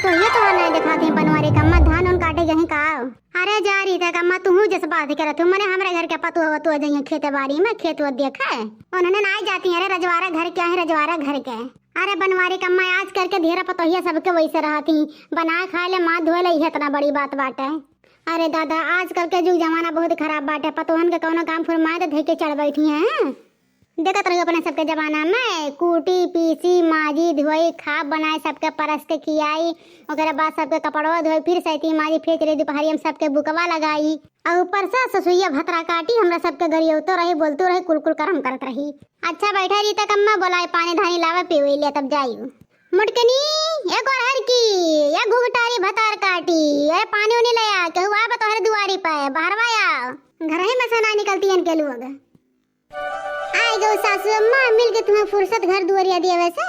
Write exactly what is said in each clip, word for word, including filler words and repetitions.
तो ये तो नहीं दिखाते हैं बनवारी कम्मा, धान उन काटे गए का? अरे जा रही था कम्मा, तू जस बात करत हो, मने हमरे घर के पतोह वतोह जइहें खेते बाड़ी में, खेत वत देखे, उन्होंने ना जाती। अरे रजवारा घर के है, रजवारा घर के। अरे बनवारी कम्मा, आजकल के ढेरा पतोहिया सबके वैसे रहती, बनाए खाए ले, माथ धोए ले, इहे इतना बड़ी बात बाटे। अरे दादा, आजकल के जुग जमाना बहुत खराब बाटे, पतोहन के कौनो काम फुरमाए तो धइ के चढ़ बैठी हैं। देखत रही अपने सबके जमाना में, कूटी, पीसी, माजी, धोई, खाब बनाए, सबके परस के खियाई, ओकरे बाद सबके कपड़वा धोई, फिर सैती माजी, फिर चली दोपहरिया में सबके बुकवा लगाई। और ऊपर से ससुइया भतरा काटी, हमरा सबके गरियौतो रही, बोलतो रही, कुल कुल करम करत रही। अच्छा बैठा रीता कम्मा, बोलाए पानी धानी लावे, पीवे ले तब जाई। मुटकनी, ए गोरहर की, ए घुघटारी भतार काटी, ए पानी उनी ले आ, केहू आवा तोहरे दुआरी पे, बहरवा आओ। घर ही में से ना निकलती इनके लोग। आइ गउ सासू अम्मा, मिल के तुम्हें फुर्सत घर दुआरिया दिया वैसे।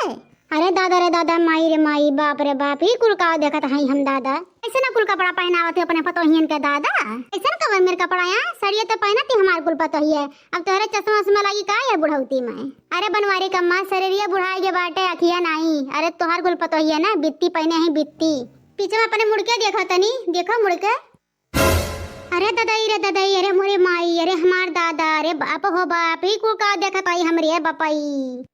अरे दादा रे दादा, माई रे माई, बाप रे बाप, ई कुल का देखत हई हम दादा? ऐसे ना कुल कपड़ा पहनावत है अपने पतोहियन के दादा। ऐसे ना कवन मेर कपड़ा यहाँ, सड़िए तो पहनत ही हमार कुल पतोहिए। अब तोहरे चश्मा उश्मा लागी का ये बुढ़ौती में? अरे बनवारी कम्मा, शरीरिया बुढ़ाए गे बाटे, अखिया नाई। अरे तोहार कुल पतोहिए ना, बित्ती पहने ही बित्ती। पीछे में अपने मुड़ के देखो तनी, देखो मुड़ के। अरे ददई रे ददई, अरे मोरे माई, अरे हमार दादा, अरे बाप हो बाप, ई कुल का देखत आई हमरे बपई।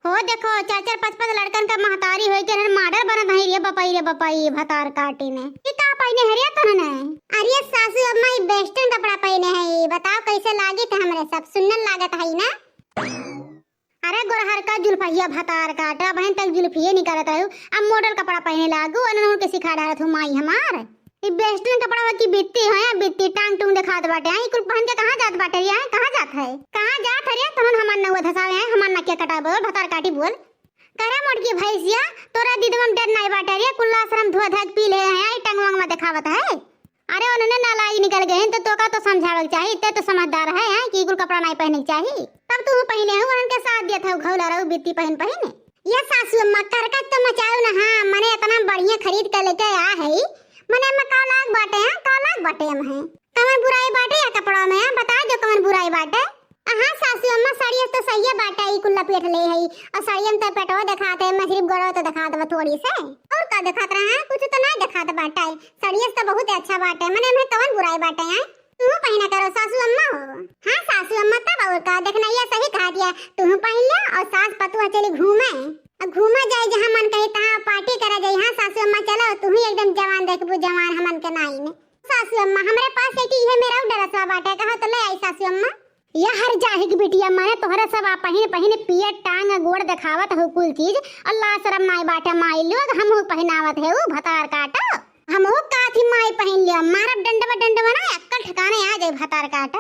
हो देखो, चार चार पाँच पाँच लड़कन का महतारी होई के रे मॉडल बनत हई रे बपई, रे बपई, भतार काटी ने। ई का पहिने हरिया तनने? अरे सासू अम्मा, ई वेस्टर्न कपड़ा पहिने है, बताओ कैसे लागित हमरे सब, सुन्नर लागत हई ना? अरे गोरहर का जुल्फहिया भतार काटा, बहन तक जुल्फिये निकालत रहू, अब मॉडल कपड़ा पहिने लागू, अननोन के सिखा डालत हो माई हमार। ई वेस्टर्न कपड़ा की बित्ती है, बित्ती टांग टूंग दिखात बाटे, आई कुल पहन के कहाँ जात बाटे रे, आई कहाँ जात है, कहाँ जात है रे, तनन हमार नौवा धसावे है, हमार नकिया कटाए बोल, भतार काटी बोल। करे मोटकी भैंसिया, तोरा दीदवा में डर नाई बाटे रे, कुल्ला आश्रम धोआ धक पी ले है, आई टंगवा में दिखावत है। अरे उन्होंने नालायक निकल गए हैं, तो तोका तो समझावे के चाही, इतने तो समझदार है, हैं, कि कुल कपड़ा नहीं पहने के चाही। तब तू पहने हो, उनके साथ दिया था, घौला रहू बित्ती पहन पहन। ये सासू अम्मा, करकट तो मचाओ ना, हाँ, मने इतना बढ़िया खरीद के लेके आ है, मने अम्मा का लाग बाटे, हाँ, का लाग बाटे हम हैं। कमन बुराई बाटे या कपड़ा में, हाँ, बता दो कमन बुराई बाटे। हाँ सासू अम्मा, साड़ी तो सही है बाटे, ई कुल लपेट ले है, और साड़ियन तो पेटवा दिखाते हैं, मैं सिर्फ गोड़वा तो दिखा देबो थोड़ी से। और का दिखात रहा है, कुछ तो ना दिखात बाटे। साड़िया तो बहुत अच्छा बाटे, मने हमें कवन बुराई बाटे हैं? तू पहना करो सासू अम्मा हो। हाँ सासू अम्मा, तब और का, देखना ये सही कहा दिया, तू पहन ले और सास पतुआ चली घूमे, और घूमा जाए जहाँ मन कहे तहाँ पार्टी करा जाए। हाँ सासू अम्मा चलो, तू ही एकदम जवान देखबू, जवान हमन के नाई में। सासू अम्मा, हमरे पास एक ही है, मेरा ड्रेसवा बाटे, कहा तो ले आई सासू अम्मा। या हर जाहिक बिटिया, माने तोहरे सब आप पहिन पहिन पिए टांग गोड़ देखावत हो कुल चीज। अल्लाह शरम नाई बाटे माई लोग, हमहू पहिनावत है उ भतार काट। हमहू काथी माई पहिन लियो, मारब डंडवा डंडवा ना, अक्कल ठिकाने आ जाए भतार काट।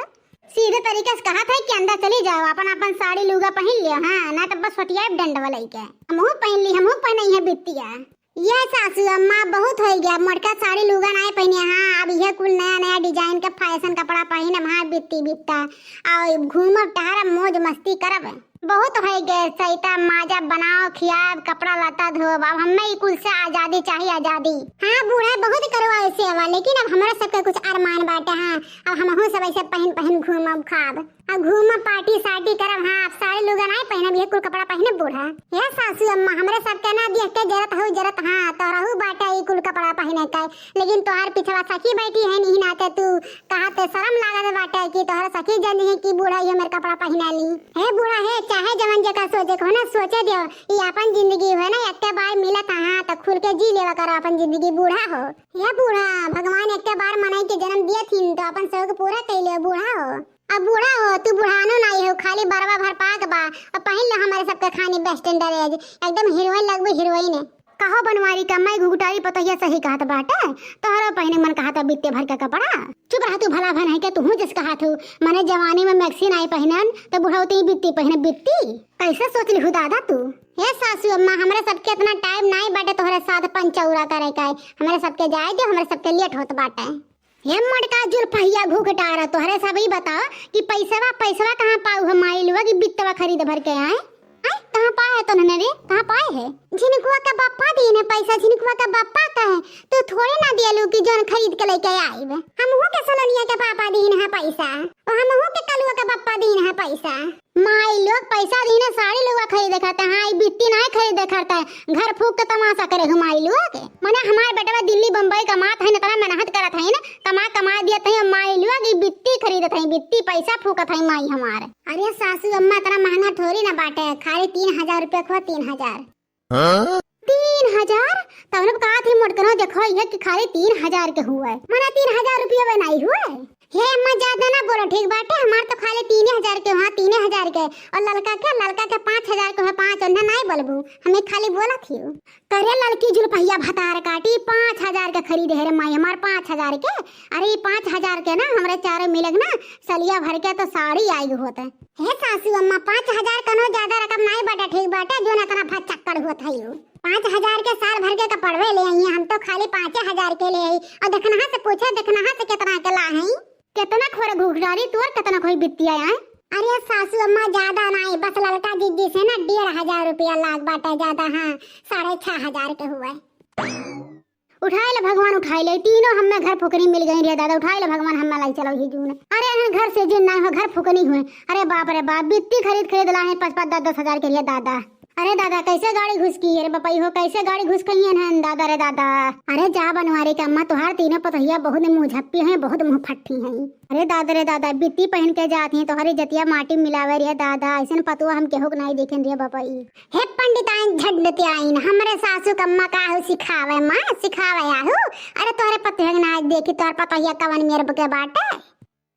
सीधे तरीके से कहत है कि अंदर चली जाओ, अपन अपन साड़ी लुगा पहिन लियो, हाँ, ना तो बस फटियाब डंडवा लइके। हमहू पहिन ली, हमहू पहिनई है बित्तिया। ये सासू अम्मा, बहुत होइ गया, मोटका साड़ी लुगा नाई पहिने, हाँ, अब यह कुल नया नया डिजाइन का फैशन कपड़ा पहिनब, हाँ, बित्ती बित्ता, और घूमब टहरब, मौज मस्ती करब। बहुत होइ गए, सैता माजा बनाओ, खियाब, कपड़ा लत्ता धोब, अब हमें ई कुल से आजादी चाहिए, आजादी। हाँ बूढ़ा, बहुत करवाए सेवा, लेकिन अब हमरा सबके कुछ अरमान बाटे, हाँ, अब हमहू सब ऐसे पहिन पहिन घूमब खाब। अब घूमब, पार्टी सार्टी करब, हाँ, अब साड़ी लुगा नाई पहिनब, ये कुल कपड़ा पहिनब बूढ़ा। हे सासू अम्मा, हमरे सबके ना देख के जरत हऊ, जरत, हाँ, तोहरहू बाटे ई कुल कपड़ा पहिने के, लेकिन तोहार पिछवा सखी बैठी है, नहीं नाते तू कहत शरम लागत बाटे कि तोहर सखी जनी है कि बूढ़ा ये मेर कपड़ा पहिना ली। हे बूढ़ा, हे चाहे जवन जेका सोचे को ना सोचे दियो, ई अपन जिंदगी है ना, एक बार मिलत, हाँ, तो खुल के जी लेवा करो अपन जिंदगी बूढ़ा हो। हे बूढ़ा, भगवान एक बार मनई के जन्म दिए थीन तो अपन शौक पूरा कैले बूढ़ा हो। अब बूढ़ा हो, तू बुढ़ानो नाई हो, खाली बरवा भर पाक बा। अब पहिन ले हमारे सबके खानी वेस्टर्न ड्रेस, एकदम हीरोइन लगबू हीरोइन। कहो बनवारी का, मैं घुघटारी पतोहिया सही कहत बाटे, तोहरो पहिने मन कहत बित्ते भर के कपड़ा। चुप रह तू, भला भन है के तू जस कहत हूँ, मने जवानी में मैक्सी नाई पहिनन तो बुढ़ौती बित्ती पहिने बित्ती। कैसे सोच लिहू दादा तू? हे सासू अम्मा, हमरे सबके इतना टाइम नाई बाटे तोहरे साथ पंचौरा करे का, हमरे सबके जाए दे, हमरे सबके लेट होत बाटे। हे मोटका जुल्फहिया घुघटारा, तोहरे सब ही बताओ कि पैसवा, पैसवा कहाँ पाऊ हम माई लुआ कि बित्तवा खरीद भर के आए? आए, कहाँ पाए है तोहने रे? कहाँ पाए है? झिनकुआ का बप्पा दीन है पैसा, झिनकुआ का बप्पा का है, तू थोड़े ना दे कलू की जौन खरीद के लेके आइब। हमहू के सलोनिया के पापा दीन है पैसा, और हमहू के कलुआ के पापा दीन है पैसा। माई लोग पैसा दीन है, साड़ी लुगा खरीदे खातिर। हाँ, ई बित्ती नाहीं खरीदे खातिर, घर फूक के तमाशा करे हूँ माई लोग। मने हमार बेटवा दिल्ली बम्बई कमात है, इतना मेहनत करत है ना, कमा कमा दियत है, माई लोग ई बित्ती खरीदत है, बित्ती पैसा फूकत है माई हमार। अरे सासू अम्मा, इतना महंगा थोड़ी ना बाटे, खाली तीन हजार रुपया को, तीन हजार। हाँ? तीन हजार? तब लोग कहा थी मोटकनो, देखो ये कि खाली तीन हजार के हुए, मने तीन हजार रुपया में नहीं हुए। हे अम्मा, ज्यादा ना बोलो, ठीक बाटे, हमार तो खाली तीन हजार के, हाँ, तीन हजार के। और ललका के, ललका के पाँच हजार के हुए, पाँच, उन्हें नहीं बोलबू, हमें खाली बोला थी। करे ललकी जुलपहिया भतार काटी, पाँच हजार के खरीदे है रे माई हमार, पाँच हजार के। अरे ई पाँच हजार के ना, हमरे चारों मिलक ना, सलिया भर के तो साड़ी आइग होत। हे सासू अम्मा, पाँच हजार कनो ज्यादा रकम नाई बाटे, ठीक बाटे, जौन इतना भचक्कड़ होत है यू। पाँच हजार के साल भर के कपड़वे ले आई हैं, हम तो खाली पाँचे हजार के ले आई। और देखनहा से पूछे, देखनहा से कितना के ला हैं। कितना खोर घुघरारी तोर, कितना खोई बित्तिया आए। अरे सासू अम्मा, ज्यादा नाई, बस ललका जिज्जी से ना डेढ़ हजार रुपया लाग बाटे ज्यादा, हाँ, साढ़े छह हजार के हुए। उठाई ले भगवान, उठाई ले, तीनों हमें घर फुकनी मिल गई रे दादा, उठाई ले भगवान, हमें लाई चलो ही जून। अरे यहाँ घर से जिन ना हो, घर फुकनी हुए। अरे बाप रे बाप, बित्ती खरीद खरीद ला है पाँच पाँच दस दस हजार के लिए दादा। अरे दादा, कैसे गाड़ी घुस की है रे बपई हो, कैसे गाड़ी घुस कही है ना दादा रे दादा। अरे जा बनवारी के अम्मा, तुहार तीनों पतोहिया बहुत मुँह झप्पी हैं, बहुत मुँह फट्टी हैं। अरे दादा रे दादा, बित्ती पहन के जात हैं, तोहरी जतिया माटी मिलावे रे दादा, ऐसन पतुआ हम केहू के नाई देखेन रे बपई। हे पंडिताइन झंडतियाइन, हमरे सासू क अम्मा काहू सिखावे माँ, सिखावे आहू। अरे तोहरे पतोहिया के नाच देखी, तोहर पतोहिया कवन मेर के बाटे।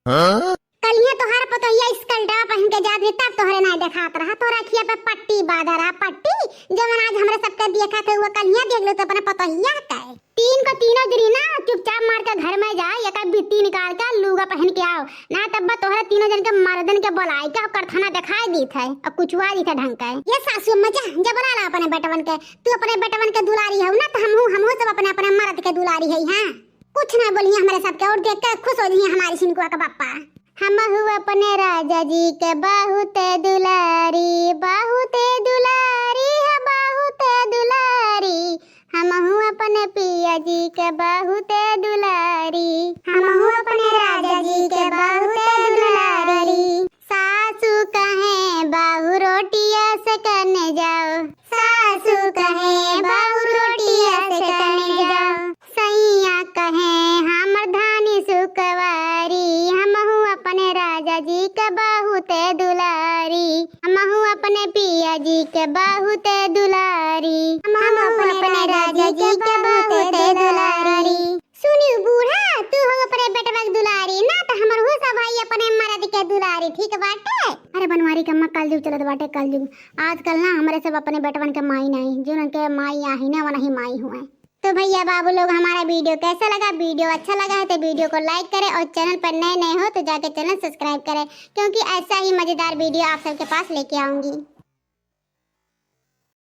हाँ? कलिया तोहर पतोहिया स्कर्टवा पहन के जात रही, तब तोहरे नाच देखात रहा, तोहरा अखिया पे पट्टी बांधा रहा, पट्टी। जवन आज हमरे सबके देखत है, वो कलिया देख लो तो अपने पतोहिया के। तीन को तीनों जनी ना चुपचाप मार के घर में जाए, एकर बित्ती निकाल के लूगा पहन के आओ, ना तब बा तोहरे तीनों जन के मर्दन के बोलाई के ओकर थाना दिखाई दीत है और कुचवा दीत है ढंग के। ये सासू अम्मा जा, जब बोला ला अपने बेटवन के, तू अपने बेटवन के दुलारी हऊ ना, तो हमहू, हमहू सब अपने, अपने मर्द के दुलारी है। हाँ, कुछ ना बोलिए हमरे सबके, और देख के खुश हो जाइए हमारी सिनकुआ का पापा। हमहू अपने राजा जी के बहुत दुलारी, बहुत दुलारी है, बहुत दुलारी। हमहू अपने पिया जी के बहुत दुलारी, हमहू अपने राजा जी के बहुत दुलारी। सासू कहे बहू रोटिया से कने जाओ, सासू कहे बहू रोटिया से कने जाओ। सैया कहे हमर धानी सुकवारी, हमहू अपने राजा जी के बहुत दुलारी, हमहू अपने पिया जी के बहुत दुलारी, हमहू अपने राजा जी के बहुत दुलारी। सुनी बूढ़ा, तू हो अपने बेटवा के दुलारी ना, तो हमर हो सब भाई अपने मर्द के दुलारी, ठीक बाटे? अरे बनवारी के अम्मा, कलजुग चलत बाटे, कलजुग। आजकल ना हमरे सब अपने बेटवन के माई नहीं, जो उनके माई आही ना, वो नहीं माई हुए। तो भैया बाबू लोग, हमारा वीडियो कैसा लगा? वीडियो अच्छा लगा है तो वीडियो को लाइक करें और चैनल पर नए नए हो तो जाके चैनल सब्सक्राइब करें, क्योंकि ऐसा ही मज़ेदार वीडियो आप सबके पास लेके आऊँगी।